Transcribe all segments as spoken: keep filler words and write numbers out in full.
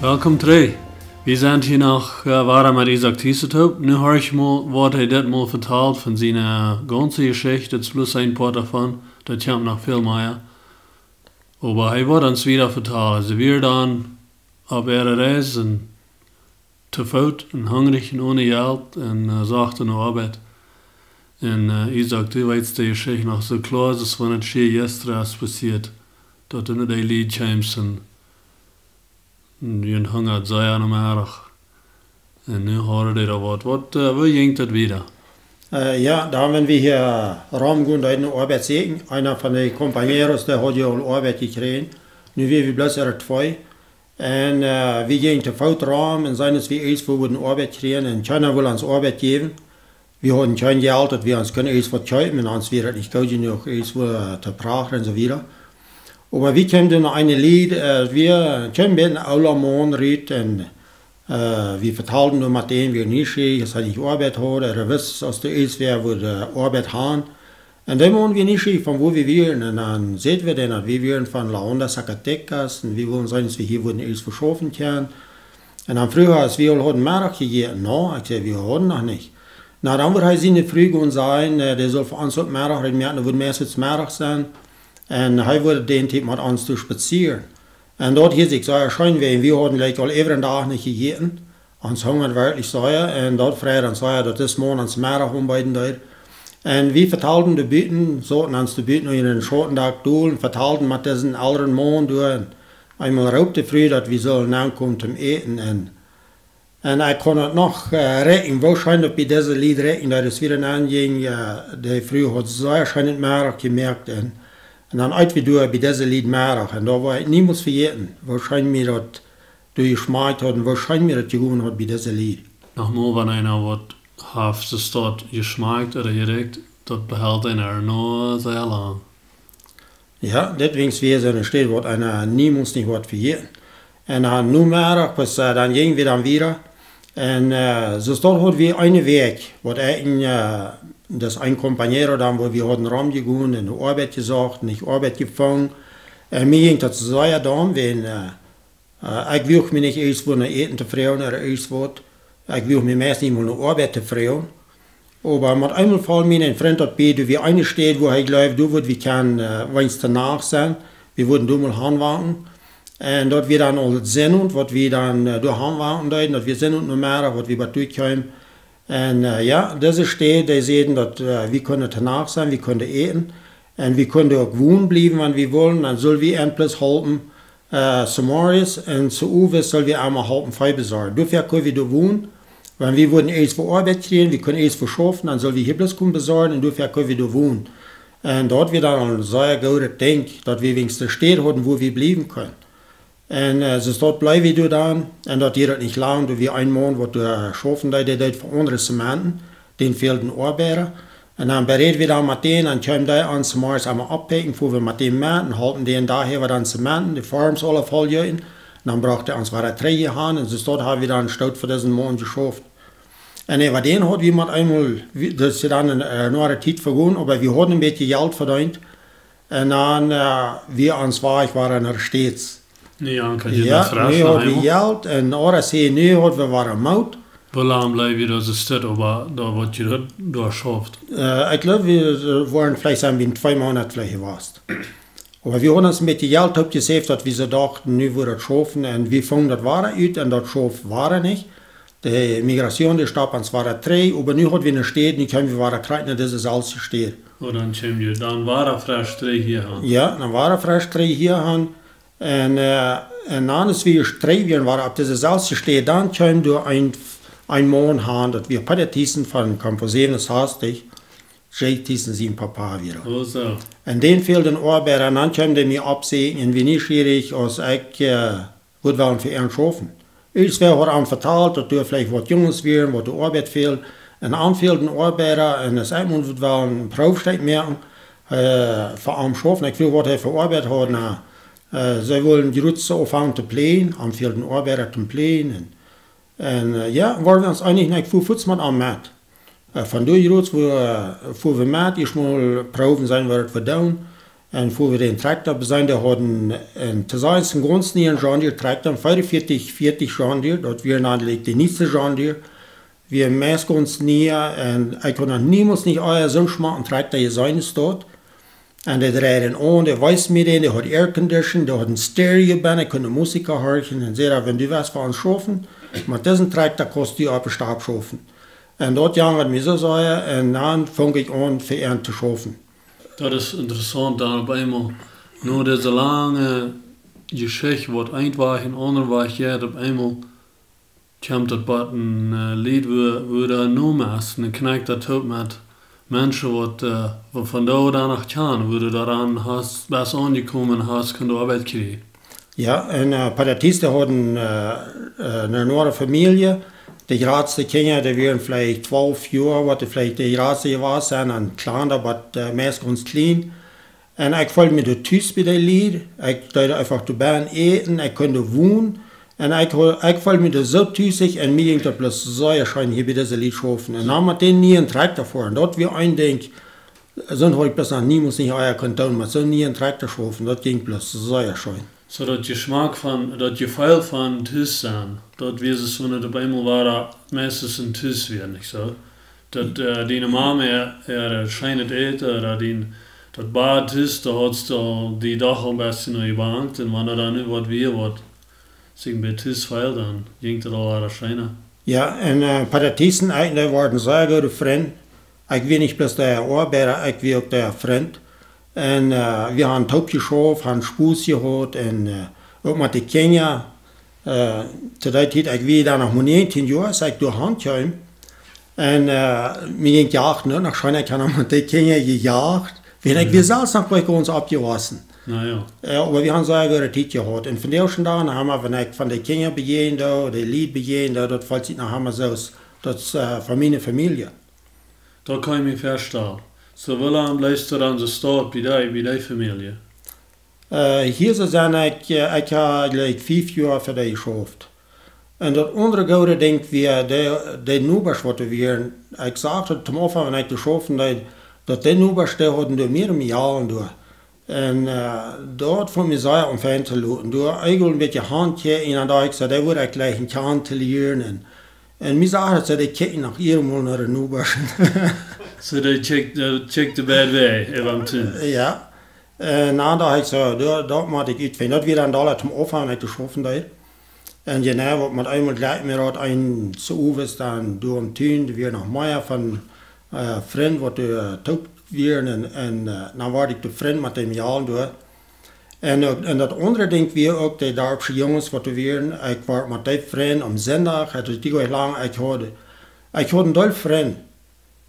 Welkom trigj. Wie sent hia noch, äh, wada met Isaak Thiessen toop. Nu horch mol, waut hee dit mol vetalt von siene, äh, gaunze Jeschicht. Dit es bloos een Poat doavon. Daut kjemt noch väl mea. Oba hee woat ons wieda vetalen. See wieren dan opp äare Reis to Foot un hungrich un one Jelt un, äh, sochten no Oabeit. Un, äh, Isaak, du weetst de Jeschicht noch soo kloa, aus wan et hia jistren es passieet, daut doa de Lied kjeemen un, un hungaden sea aum Meddach. Un nu hieren dee doa waut. Waut, äh, woo jinkj daut wieda? Äh, jo, dan wan wie hia romgonen, deeden Oabeit sieekjen. Eena von de compañeros, dee haud jo aul Oabeit jekjräajen. Nu wieren wie bloos äare twee. Un, äh, wie jinjen to Foot rom un seenen, aus wie eent wudden Oabeit kjrieen. Un kjeena wull ons Oabeit jäwen. Wie hauden kjeen Jelt, daut wie ons kunnen eent waut kjeepen. Un ons wia daut nich goot jenuach, eent wua to prachren un soo wieda. Oba wie kjeemen dan no eene Lied, äh, wie kjeemen bie een oola Maun rut un, äh, wie vetalden doa met dän, wie nieschierich, aus hee nich Oabeit haud, ooda wist, aus doa eent wia, wua dee Oabeit haud. Un dee Maun wia nieschierich von wua wie wieren. Un dan säd wie dän, daut wie wieren von La Honda Zacatecas un wie wullen seenen, aus wie hia wudden eent veschaufen kjennen. Un dan fruach hee, aus wie aul hauden Meddach jejäten. No, ekj säd, wie hauden noch nich. No, dan wudd hee siene Fru gonen sajen, äh, dee sull fa ons uk Meddach reed moaken, dan wudd meist Meddach sennen. Un hee wudd dän Tiet met ons to spazieren. Un daut hieed sikj sea scheen, wiels wie hauden jlikj aul äwa een Dach nich jejäten. Ons hungad werkjlich sea, un daut freid ons sea, daut dis Maun ons Meddach aunbeeden deed. Un wie vetalden doa buten, sauten ons doa buten unja een Schautendak dol un vetalden met disen elren Maun doa. Un eemol roopt de Fru, daut wie sullen aunkomen toom äten. Un, un ekj kaun daut noch, äh, rikjen, woo scheen daut bie dise Lied rikjen, daut es wada aunjinj, äh, de Fru haud sea scheen Meddach jemoakt. Un, un dan eet wie doa bie dise Lied Meddach. Un daut woa ekj niemols vejäten, woo scheen mie daut doa jeschmakjt haud un woo scheen mie daut jegonen haud bie dise Lied. Nochmol, wan eena waut haft, es daut jeschmakjt ooda jerikjt, daut behelt eena noch sea lang. Jo, dit wia soone Städ, waut eena niemols nich woat vejäten. Un dan Nomeddach, pues, äh, dan jinjen wie dan wieda. Un, äh, soo daut haud wie eene Wäakj, waut ekj, äh, daut een compañero dan, wua wie hauden romjegonen un Oabeit jesocht, nich Oabeit jefungen. Un mie jinkj daut sea domm, wan, äh, Äh, ekj wuag mie nich eent wua no äten to froagen ooda eent waut. Ekj wuag mie meist nich mol no Oabeit to froagen. Oba met eemol foll mie een Frint daut bie, doa wia eene Städ, wua hee jleewd, doa wudd wie kjennen, äh, weens to Nacht sennen. Wie wudden doa mol hanwanken. Un daut wia dan aul Sindach, waut wie dan, äh, doa hanwanken deeden, daut wia Sindach Nomeddach, waut wie bat doa kjeemen. Un, äh, jo, dise Städ, dee säden daut, äh, wie kunnen to Nacht sennen, wie kunnen äten. Un wie kunnen uk wonen bliewen, wan wie wullen. Dan sull wie an bloos halpen, äh, zemorjes un zeowes sull wie emma halpen Vee besorjen. Doafäa kunnen wie doa wonen. Wan wie wudden eent wua Oabeit kjrieen, wie kunnen eent wua schaufen, dan sull wie hia bloos komen besorjen un doafäa kunnen wie doa wonen. Un daut wia dan een sea goodet Dinkj, daut wie weens de Städ hauden, wua wie bliewen kunnen. Un, äh, soo daut bleew wie doa dan. Un daut dieed nich lang, doa wia een Maun, waut doa schaufen deed, dee deed fa aundre Zementen. Dän fälden Oabeida. Un dan beräd wie dan met dän, dan kjeem dee ons zemorjes emma oppikjen, fua wie met dän met, un holpen dän doa äwa dan Zementen, de Farms aule voll jäajen. Dan brocht hee ons wada trigj han, un soo daut haud wie dan stoot fa disen Maun jeschauft. Un äwa dän haud wie met eemol, wie, daut es dan een, äh, noch eene Tiet vegonen, oba wie hauden een bät Jelt vedeent. Un dan, äh, wia ons Wajch wada no States. Nu, jo, dan kaun je Jo, dan fresch nu noch haud wie eemol Jelt un ora si, nu haud wie wada Moot. Woo lang bleew jie doa soo, oba doa waut jie doa, doa schauft? Äh, ekj jleew, wie, äh, wieren veleicht soo bie twee Moonat veleicht jewast. Oba wie hauden ons een bät Jelt oppjesäft, daut wie soo dochten, nu woat daut schaufen. Un wie fungen daut wada ut un daut schauft wada nich. De Migrazion, dee stopt ons wada trigj, oba nu haud wie eene Städ, nu kjeemen wie wada trigj no dise selwje Städ. Oh, dan kjeemen jie dan wada fresch trigj hia han? Jo, dan wada fresch trigj hia han. Un, äh, un dan aus wie trigj wieren wada opp dise selwje Städ, dan kjeem doa een, een Maun han, daut wia Peter Thiessen von Campo säwen un sastich, Jake Thiessen sien Papa wia daut. Oh, soo. Un dän fälden Oabeida, un dan kjeem dee mie oppsieekjen, un wia nieschierich, aus ekj, äh, wudd wellen fa an schaufen. Irjentwäa haud am vetalt, daut doa veleicht waut Junges wieren, waut doa Oabeit fäld. Un am fälden Oabeida, un aus ekj mol wudd wellen eene Proow moaken, äh, fa am schaufen. Ekj fruach, waut hee fa Oabeit haud. Na, äh, see wullen jrod aunfangen to pläajen, am fälden Oabeida toom pläajen. Un, un, äh, jo, wieren wie ons eenich, un ekj fua fuaz met am met. Äh, von doa jrod fua, äh, fua wie met, ieescht mol proowen seenen, waut wie doonen. Un wua wie dän Trakta beseenen, dee hauden een, to sajen, een gaunz nieen John Deere Trakta, een veeaunvieetich vieetich John Deere, daut wia dan like de nieeste John Deere. Wia meist gaunz nie, un ekj haud noch niemols nich ea soon schmocken Trakta jeseenen es daut. Un dee dreid aun, dee wees mie dän, dee haud Aircondition, dee haud een Stereo bennen, kunn de Musik horchen, un säd: "Wan du west fa ons schaufen, met disen Trakta kaust du opp de Stap schaufen." Un daut jangad mie soo sea, un dan funk ekj aun fa an to schaufen. Daut es interessaunt, dan opp eemol, no dise lange Jeschicht, waut een Wajch un aundren Wajch jeit, opp eemol kjemt daut bott een, äh, Lied, wua, wua doa Nomen es, un dan kjnakjt daut toop met Menschen, waut, äh, waut von doa dan noch kjanen, wua du doa aun hast, best aunjekomen hast, kunn du Oabeit kjrieen. Jo, un, äh, Pater Ties, dee hauden, äh, äh, eene neeje Famielje. De jratste Kjinja, dee wieren veleicht twalf Joa, waut veleicht de jratste jewast sent, un kjlanda, oba, äh, meist gaunz kjlien. Un ekj feeld mie doa tus bie dee Lied. Ekj deed eefach doa bennen äten, ekj kunn doa wonen. Un ekj, ekj feeld mie doa soo tusich un mie jinkj daut bloos sea scheen hia bie dise Lied schaufen. Un dan met dän nieen Trakta foaren, daut wia een Dinkj, soont haud ekj bloos noch niemols nich ea kunt doonen, met soon nieen Trakta schaufen, daut jinkj bloos sea scheen. Soo daut Jeschmak von, daut Jefeel von tus sennen, daut wia soo, wan et opp eemol wia, meistens een tus wia, nich soo? Daut, äh, diene Mame äa, äa scheenet Äten, ooda dien, daut Bad tus, doa haudst du die doch een bät no jebangt, un wan doa dan nu waut wia, waut sikj bie tus feeld, dan jinkj daut aul wada scheena. Jo, un, äh, Pater Ties un ekj, dee worden sea goode Frind. Ekj wia nich bloos de Oabeida, ekj wia uk de Frint. Un, äh, wie haben toop jeschauft, haben Spos jehaut un, äh, uk met de Kjinja. Äh, to dee Tiet, ekj wia dan noch mau näajentieen Joa, aus ekj doa han kjeem. Un, äh, mie jinkj Jachten uk noch scheen, ekj hab noch met de Kjinja jejacht. Wan ekj wia selfst noch nich gaunz oppjewossen. Na jo. Jo, oba wie haben sea goode Tiet jehaut. Un vondoag dän Dach haben wie, wan ekj von de Kjinja bejäajnen doo, de Lied bejäajnen doo, daut feelt sikj noch emma soo, daut es, äh, von miene Famielje. Daut kaun ekj mie väastalen. Soo, woo lang bleefst du dan soo staut bie dee, bie dee Famielje? Äh, hia soo sie ekj, äh, ekj hab, jleew ekj, fief Joa fa dee jeschauft. Un daut aundre goode Dinkj wia, de, de Nobasch waut doa wieren, ekj sach daut toom Aunfank, wan ekj doa schaufen deed, daut de Nobasch, dee hauden doa mea Mejalen doa. Un, äh, daut funk mie sea onfein to loten. Doa eejentlich een bät Haunt kjikjen, un dan docht ekj soo, dee wudd ekj jlikj kjanen to lieren. Un, un mie sach daut, dee kjikjten noch emol no de Nobasch. Soo, dee kjikjt, dee kjikjt de bad way, äwa dän Tun. Jo. Un dan docht ekj soo, daut, daut mott ekj utfinjen. Daut wia dan doa toom Aunfank, wan ekj doa schaufen deed. Un jeneiw, waut met eemol jlikj mie daut eent Owes dan doa em Tun, doa wieren noch mea von, äh, Frind, waut doa, äh, toop wieren, un, un, äh, dan wort ekj doa Frind met de Mejalen doa. Un, äh, un daut aundre Dinkj wia uk de Darpsche Junges, waut doa wieren, ekj wort met dee Frind aum Sindach, haud ekj dee lang, ekj haud, ekj haud een Deel Frind.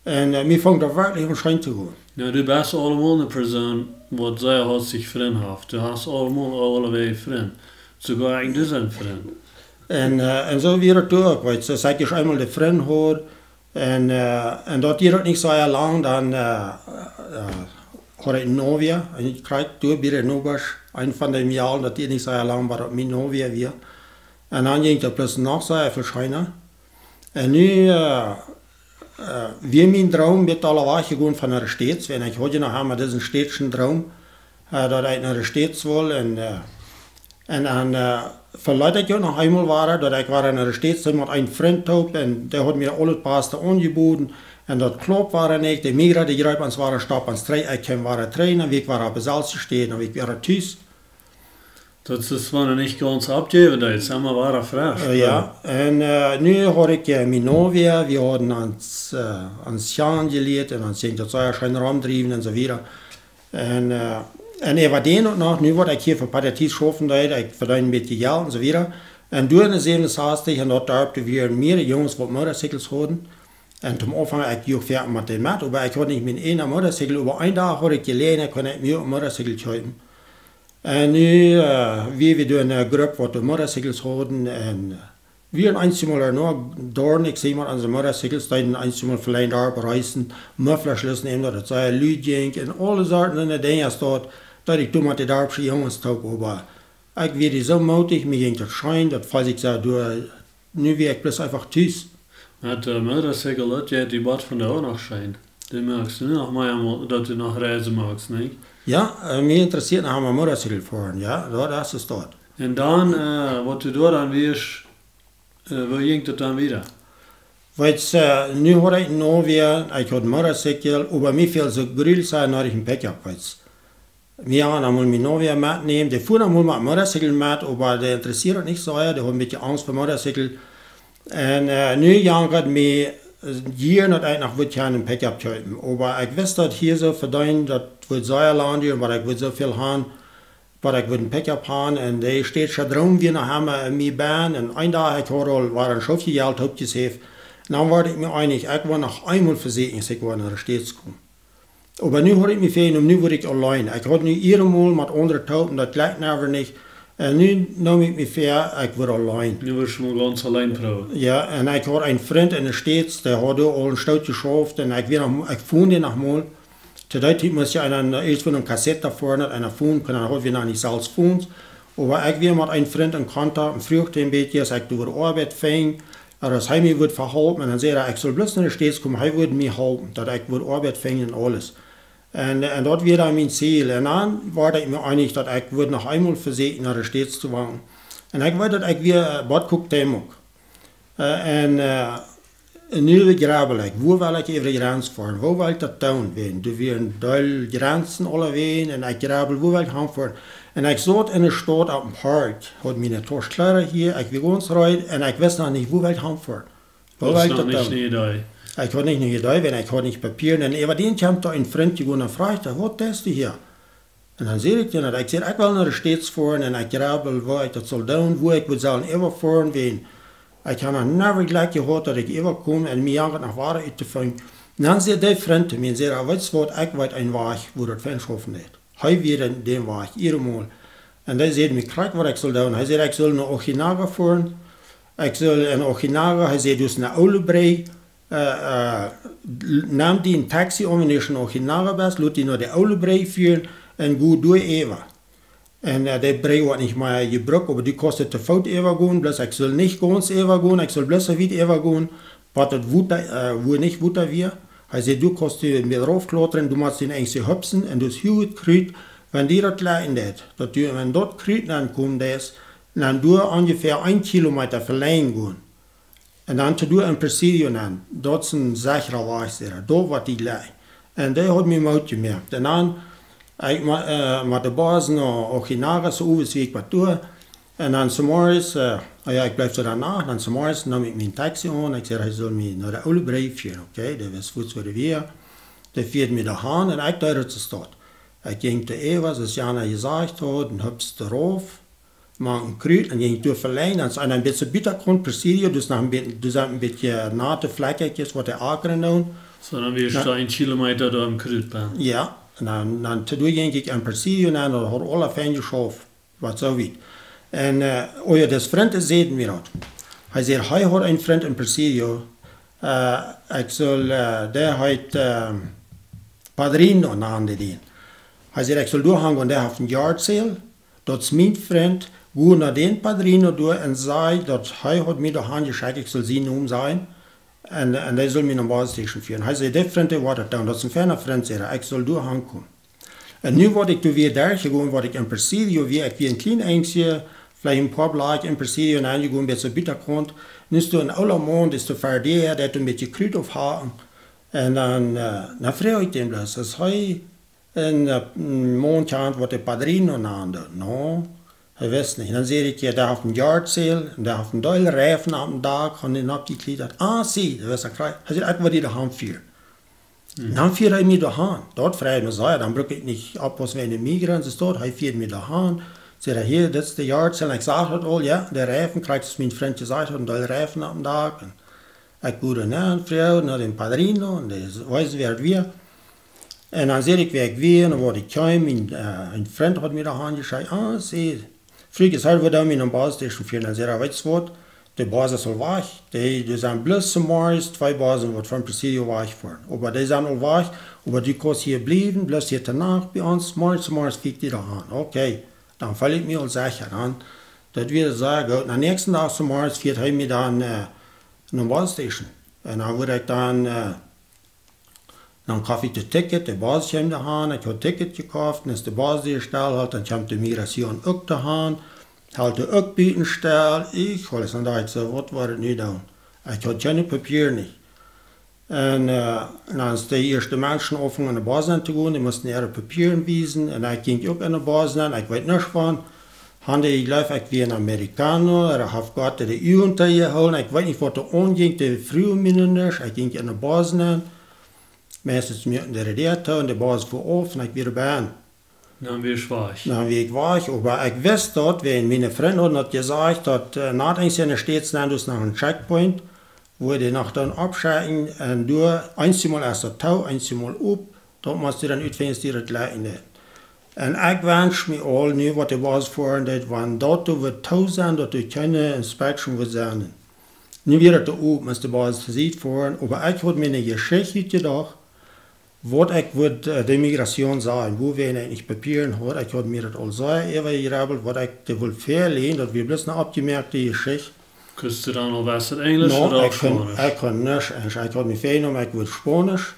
Un, äh, mie funk daut werkjlich aun scheen to gonen. Jo, du best aulemol eene Persoon, waut sea haustich Frind haft. Du hast aulemol aulewäajen Frind. Soogoa ekj, du best een Frint. Un, äh, un soo wia daut uk, weetst, aus ekj ieescht eemol de Frind haud, un, äh, un daut dieed uk nich soo sea lang, dan, äh, äh, haud ekj eene Novia, un ekj kjrieech doa bie de Nobasch, eent von de Mejalen, daut dieed nich soo sea lang, oba daut mien Novia wia. Un dan jinkj daut bloos noch soo väl scheena. Un nu, äh, äh, wia mien Droom, wia aul wajch jegonen von no de States, wan ekj haud je noch emol disen städtischen Droom, äh, daut ekj no de States wull, un, äh, un dan, äh, veleet ekj uk noch eemol wada, daut ekj wada no de States jinkj met eenen Frint toop, un dee haud mie aul daut Baste aunjeboden, un daut klopt wada nich, de Migra, dee jreep ons wada, stopp ons trigj, ekj kjeem wada trigj, un wia ekj wada opp de selwje Städ, un wia ekj wada tus. Daut es, wan eena nich gaunz oppjäwen deit, es emma wada fresch. Äh, jo. Jo. Un, äh, nu haud ekj, äh, mien Novia, wie hauden ons, äh, ons kjanen jelieet un ons jinkj daut sea scheen romdriewen un soo wieda. Un, äh, un äwa dän uk noch, nu waut ekj hia fa Pater Ties schaufen deed, ekj vedeen een bät Jelt un soo wieda. Un doa en de säwenunsastich, en daut Darp, doa wieren mea Junges waut Motorcycles hauden. Un toom Aunfank, ekj joag foaken met dee met, oba ekj haud nich mien eejnen Motorcycle, oba een Dach haud ekj Jeläajenheit, kunn ekj mie een Motorcycle kjeepen. Un nu, äh, wia wie doa ne Grupp waut doa Motorcycles hauden un, äh, wieren eenjemol doa noch, doa nich, saj mau, aun de Motorcycles, deeden eenjemol veleicht doa reisen, Mufflerschlüssel nämen, daut et sea lud jinkj un aule Sorten Dinja aus daut, daut ekj doa met de Darpsche Junges toop, oba ekj wia dee soo mootich, mie jinkj daut scheen, daut feeld sikj soo doa, nu wia ekj bloos eefach tus. Met, äh, Motorcycle, daut jeit die bott vondoag noch scheen. Dee moakst du noch mea mol, daut du noch Reisen moakst, nich? Jo, äh, mie interessieet noch emma Motorcycle foaren, jo, daut es daut. Un dan, äh, waut du doa dan wieescht, äh, woo jinkj daut dan wieda? Weetst, äh, nu haud ekj noch wada, ekj haud een Motorcycle, oba mie fäld soo grulich sea noch een Pickup, weetst. Wie haben emol mienen Novia metnämen. Dee fua emol met Motorcycle met, oba dee interessieet daut nich soo, jo. Dee haud een bät Angst ver Motorcycle. Un, äh, nu jankad mie, äh, hia noch eent noch waut kjennen een Pickup kjeepen. Oba ekj wist daut hia soo vedeenen, daut wudd sea lang dieren, oba ekj wudd soo väl haben, oba ekj wudd een Pickup haben. Un dee stätscha Droom wia noch emma en mie bennen. Un een Dach, ekj haud aul wada een Schopje Jelt oppjesaved. Un dan wort ekj mie eenich, ekj wull noch eemol vesieekjen, aus ekj wada no de States kom. Oba nu haud ekj mie väajenomen, nu wudd ekj auleen. Ekj haud nu ea mol met aundre toop, daut jlikj mie nich. Un nu neem ekj mie väa, ekj wudd auleen. Nu wudd ekj mol gaunz auleen proowen. Jo, un ekj haud een Frint en de States, dee haud doa aul een Stoot jeschauft. Un ekj wia noch, ekj funk dän noch mol. To dee Tiet must je eena, äh, ieescht von eene Kassett doavor, daut eena fonen kunn, dan haud wie noch nich selfst Phones. Oba ekj wia met een Frint en Kontakt un fruach dän een bät, aus ekj doa Oabeit finj, ooda aus hee mie wudd vehalpen. Un dan säd hee, ekj sull bloos no de States komen, hee wudd mie halpen, daut ekj wudd Oabeit finjen un aules. Un, un daut wia dan mien Ziel. Un dan wort ekj mie eenich, daut ekj wudd noch eemol vesieekjen, no de States to gonen. Un ekj weet, daut ekj wia, äh, bie Cuauhtémoc. Äh, un, äh, un nu jrebbel ekj, woo well ekj äwa de Jrenz foaren? Woo well ekj daut doonen? Wäajen doa wieren väl Jrenzen aulewäajen un ekj jrebbel, woo well ekj han foaren? Un ekj saut en de Staut opp een Park, haud miene Tausch Kjleeda hia, ekj wia gaunz reed un ekj wist noch nich, woo well ekj han foaren. Woo well ekj daut doonen? Ekj haud nich ne Idee, wiels ekj haud nich Papieren. Un äwa dän kjeem doa een Frint jegonen un fruach, waut deist du hia? Un dan säd ekj dän, ekj säd, ekj well no de States foaren un ekj jrebbel, woo ekj daut sull doonen, woo ekj wudd sellen äwafoaren, wiels ekj haud noch never jlikj jehaut, daut ekj äwakomen un mie jankat noch wada ut to finjen. Un dan säd dee Frint to mie, säd hee, weetst waut, ekj weet een Wajch, woo daut fein schaufen deit. Hee wia dän, dän Wajch, ea mol. Un dee säd mie krakjt, waut ekj sull doonen. Hee säd, ekj sull no Ojinaga foaren. Ekj sull en Ojinaga, hee säd, du hast ne oole Brigj, äh, äh, nemm die een Taxi aun, wan du en Ojinaga best, lot die no de oole Brigj fieren un go doa äwa. Un, äh, dee Brigj woat nich mea jebrukt, oba du kaust to Foot äwa gonen, bloos ekj sull nich gaunz äwa gonen, ekj sull bloos soo wiet äwa gonen, waut daut Wota, äh, wua nich Wota wia. Hee säd, du kaust doa met rauf klautren, du motst die eent hupsen un daut es huach Krut, wan die daut jlikjen deit, daut du, wan daut Krut aunkomen deit, dan doa onjefäa een Kilometa velenjd gonen. Un dan to doa en Presidio nenn. Daut es een sechra Wajch, säd hee. Doa woat die jlikjen. Un dee haud mie Moot jemoakt. Un dan, ekj mo-, äh, met de Bos no Ojinaga, soo owes wia ekj bat doa. Un dan zemorjes, äh, ah jo, ekj bleef doa de Nacht, dan zemorjes neem ekj mien Taxi aun. Ekj säd, hee sull mie no de oole Brigj fieren, okay? Dee wist fuats, wua dee wia. Dee fieed mie doa han un ekj deed daut soo stoakj. Ekj jinkj doa äwa, soo aus Jana jesajcht haud, un hupst doa rauf. Mank een Krut, un jinkj doa velenjd, dan es eena een bät buta Grund, Presidio, dus noch een bät, dus een bät nate Flakjes, waut de Akren doonen. Soo, dan wia doa een Kilometa doa em Krut bennen. Jo, un dan, dan to doa jinkj ekj en Presidio nenn, daut haud aula fein jeschauft, waut soo wiet. Un, äh, oh jo, dis Frint säd mie daut. Hee säd, hee haud een Frint en Presidio, äh, ekj sull, äh, dee heet, äh, Padrino, nanden dee dän. Hee säd, ekj sull doa han gonen, dee haft een yard sale. Daut es mien Frint, go no dän Padrino doa un saj, daut hee haud mie doa han jeschekjt, ekj sull sienen Nomen sajen. Un, un dee sull mie no Bus Station fieren. Hee säd, dee Frint, dee woat daut doonen. Daut es een feina Frint, säd hee, ekj sull doa han komen. Un nu woa ekj doa wada derchgonen, woa ekj en Presidio, wia ekj wia een kjlien Enjtje, veleicht een poa Blakj en Presidio, un dan jegonen bat soo buta Grund. Nu es doa een oola Maun, dee es doa ver die, dee haft een bät Krut oppjehaut. Un dan, äh, dan fruach ekj dän bloos, es hee een, äh, een Maun kjant, waut dee Padrino nanden. No, hee wist nich. Dan säd ekj, jo, dee haft een yard sale, un dee haft een Deel Reifen oppem Dak, haft dee oppjekjliedat. Ah, see, dee wist daut krakjt. Hee säd, ekj woa die doa han fieren. Mhm. Dan fieed hee mie doa han. Daut freid mie sea, dan bruck ekj nich oppaussen wäajen de Migraine, es daut, hee fieed mie doa han. Säd hee, hia, dit es de yard sale, ekj sach daut aul, jo, de Reifen, krakjt aus mien Frint jesajcht haud, een Deel Reifen oppem Dak. Un ekj go doa nenn, fruach no dän Padrino, un dee wees mie, wäa daut wia. Un dan säd ekj, wäa ekj wia, un wua ekj kjeem, mien, äh, een Frint haud mie doa han jeschekjt, ah, see, fruach ekj, hee wudd mie no Bus Station fieren, dan säd hee, weetst waut, de Bus es aul wajch, dee, doa sent bloos zemorjes twee Bussen, waut von Presidio wajchfoaren. Oba dee sent aul wajch, oba du kaust hia bliewen, bloos hia to Nacht bie ons, zemorjes, zemorjes fia ekj die doa han. Okay, dan feeld ekj mie aul secha, dan, daut wia sea goot. Dän näakjsten Dach zemorjes fieed hee mie dan, äh, no Bus Station. Un dan wudd ekj dan, äh, Dan koft ekj daut Ticket, de Bos kjeem doa han, ekj haud Ticket jekoft, un aus de Bos doa stell hilt, dan kjeem de Migration uk doa han, hilt doa uk buten stell, ekj, aulsoo, dan docht ekj soo, waut woa ekj nu doonen? Ekj haud kjeene Papieren nich. Un, äh, un aus de ieeschte Menschen aunfungen aun de Bos nenn to gonen, dee musten äare Papieren wiesen, un ekj jinkj uk aun de Bos nenn, ekj weet nuscht von, han dee, ekj jleew, ekj wia een Amerikaner, ooda haft Gott de Uagen toojehoolen, ekj weet nich, waut doa aunjinkj, dee fruagen mie nuscht, ekj jinkj aun de Bos nenn, meistens mie de Radiator un de Bos fuat auf un ekj wia benen. Dan wia ekj wajch. Dan wia ekj wajch, oba ekj wist daut, wiels miene Frind hauden daut jesajcht, daut, äh, not eens enne States nenn, daut es noch een Checkpoint, wua dee noch dan aufschekjen, un doa eemol es daut too, eemol op, daut motst du dan utfinjen, aus du daut leiden deist. Un ekj wensch mie aul nu, waut de Bos foaren deed, wan daut doa wudd too sennen, daut doa kjeene inspection wudd sennen. Nu wia daut doa op, motst de Bos to Sied foaren, oba ekj haud mie eene Jeschicht utjedocht, waut ekj wudd, äh, de Migration sajen, wua wie eejentlich Papieren hauden. Ekj haud mie daut aul sea äwajegrabbelt, waut ekj dee wull veleajnen, daut wia bloos eene aufjemoakte Jeschicht. Kunst du dan aul waut Enjlisch? No, ooda ekj kunn, Spaunisch? Ekj kunn nuscht Enjlisch. Ekj haud mie väajenomen, ekj wull Spaunisch.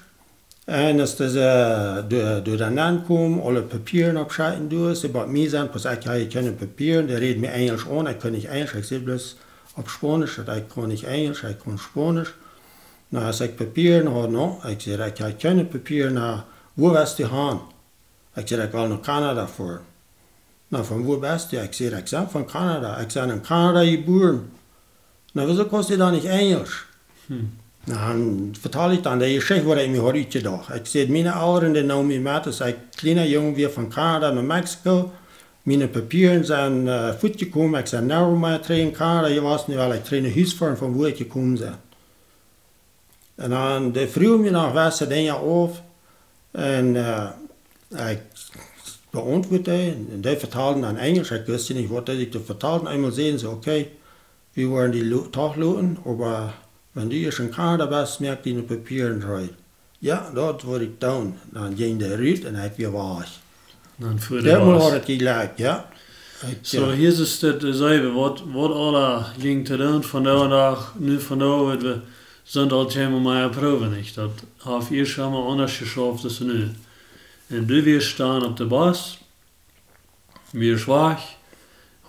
Un aus dise, äh, doa, doa dan aunkomen, aule Papieren aufschekjen, doa, see bie mie sent, wiels ekj haud kjeene Papieren, dee räden mie Enjlisch aun, ekj kunn nich Enjlisch, ekj säd bloos opp Spaunisch, daut ekj kunn nich Enjlisch, ekj kunn Spaunisch. Na, aus ekj Papieren haud, no, ekj säd, ekj haud kjeene Papieren, na, wua west du han? Ekj säd, ekj well no Kanada foaren. Na, von wua best du? Ekj säd, ekj sie von Kanada, ekj sie en Kanada jebuaren. Na, wuasoo kaust du dan nich Enjlisch? Hm. Na, dan vetald ekj dan de Jeschicht, waut ekj mie haud utjedocht. Ekj säd, miene Elren, dee neemen mie met, aus ekj kjliena Jung wia, von Kanada no Mexiko. Miene Papieren sent, äh, fuatjekomen, ekj sie never mea trigj en Kanada jewast, nu well ekj trigj no Hus foaren, von wua ekj jekomen sie. Un dan, dee fruagen mie noch waut fa Dinja auf. Un, äh, ekj beauntwuad dee. Un dee vetalden dan Enjlisch. Ekj wist nich, waut dee sikj doa vetalden. Eemol säden see, okay, wie woaren die lo-, doch loten, oba wan du ieescht en Kanada best, moak diene Papieren reed. Jo, daut wudd ekj doonen. Dan jinkj dee rut un ekj wia wajch. Dan foa de Bos. Daut haud ekj jlikj, jo. Ekj, soo, jo. Hia es daut, äh, selwje, waut, waut aula jinkj to doonen, vondoag dän Dach, nu vondoag, wie sent aul tweemol mea proowen, nich? Daut haft ieescht emol aundasch jeschauft aus nu. Un du wiascht dan opp de Bos, wiascht wajch,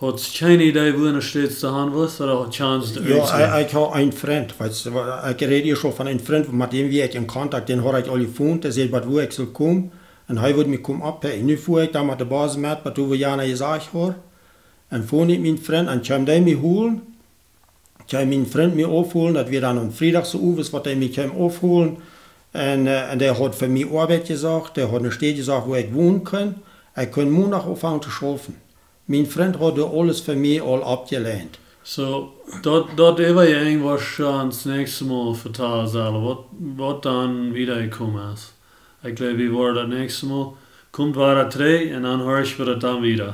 haudst kjeene Idee, wua du steit to han wurscht, ooda haudst Chance to Jo, utseenen? Ekj, ekj haud een Frint, weetst du, wa-, ekj räd hia aul von een Frint, met däm wia ekj en Kontakt, dän haud ekj aul jefont, dee säd, waut, wua ekj sull komen, un hee wudd mie komen aufhoolen. Nu fua ekj dan met de Bos met, waut du, wua Jana jesajcht haud, un fua ekj mienen Frint, un kjeem dee mie holen, kjeem mien Frint mie aufholen, daut wia dan aum Friedach soo owes, waut hee mie kjeem aufholen. Un, äh, un dee haud fa mie Oabeit jesocht, dee haud eene Städ jesocht, wua ekj wonen kunn. Ekj kunn Mondach aunfangen to schaufen. Mien Frint haud doa aules fa mie aul aufjelajcht. Soo, daut, daut woa wie irjentwan daut näakjste Mol vetalen sellen, waut, waut dan wieda jekomen es. Ekj jleew, wie woaren daut näakjste Mol, kjemt wieda trigj un dan hia ekj wada dan wieda.